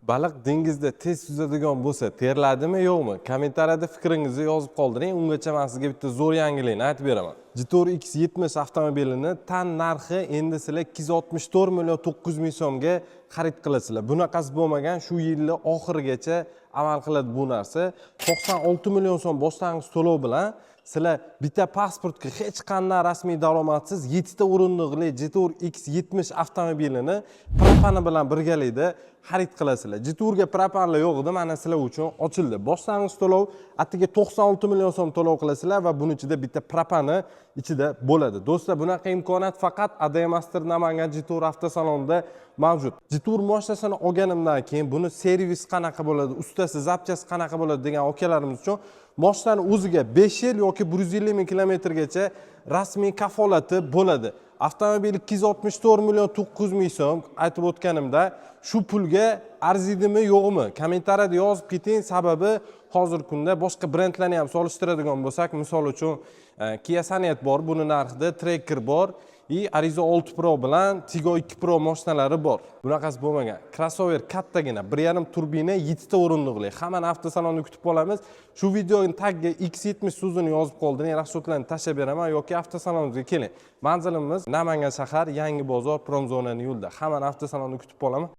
Baliq dengizda tez suzadigan bo'lsa, terladimi, yo'qmi? Kommentariyada fikringizni yozib qoldiring. Ungacha man sizga bitta zo'r yangilikni aytib beraman. Jetour X70 avtomobilini tan narxi endi sizlar 264 million 900 ming so'mga xarid qilasizlar. Bunaqasi bo'lmagan, shu yilni oxirigacha amal qiladi bu narsa. 96 million so'm boshlang'ich to'lov bilan sizlar bitta pasportga hech qanday rasmiy daromadsiz 7 ta o'rindiqli Jetour X70 avtomobilini propani bilan birgalikda xarid qilasizlar. Jetourga propanlar yo'q edi, mana sizlar uchun ochildi. Boshlang'ich to'lov atigi 96 million so'm to'lov qilasizlar va buni ichida bitta propani ichida bo'ladi. Do'stlar, bunaqa imkoniyat faqat AD Master Namangan Jetour avtosalonida mavjud. Jetour mashinasini olganimdan keyin buni servis qanaqa bo'ladi, ustasi, запчасть qanaqa bo'ladi degan akalarimiz uchun mashinani o'ziga 5 yil yoki 150 ming kilometrgacha rasmiy kafolati bo'ladi. Avtomobil 264 million 900 ming so'm aytib o'tganimda, shu pulga arziydimi, yo'qmi? Kommentariyada yozib keting. Sababi hozirgi kunda boshqa brendlarni ham solishtiradigan bo'lsak, misol uchun Kia Sonet bor, buni narxida Tracker bor и Arrizo 6 Pro bilan Tiggo 2 Pro mashinalari bor. Bunaqasi bo'lmagan. Crossover kattagina, 1,5 turbina, 7 ta o'rindiqli. Hammani avtosalonda kutib qolamiz. Shu videoni tagiga X70 so'zini yozib qoldiring, расчёт larni tashlab beraman yoki avtosalonimizga keling. Manzilimiz Namangan shahar, Yangi bozor, Promzonani yo'lida. Hammani avtosalonda kutib qolaman.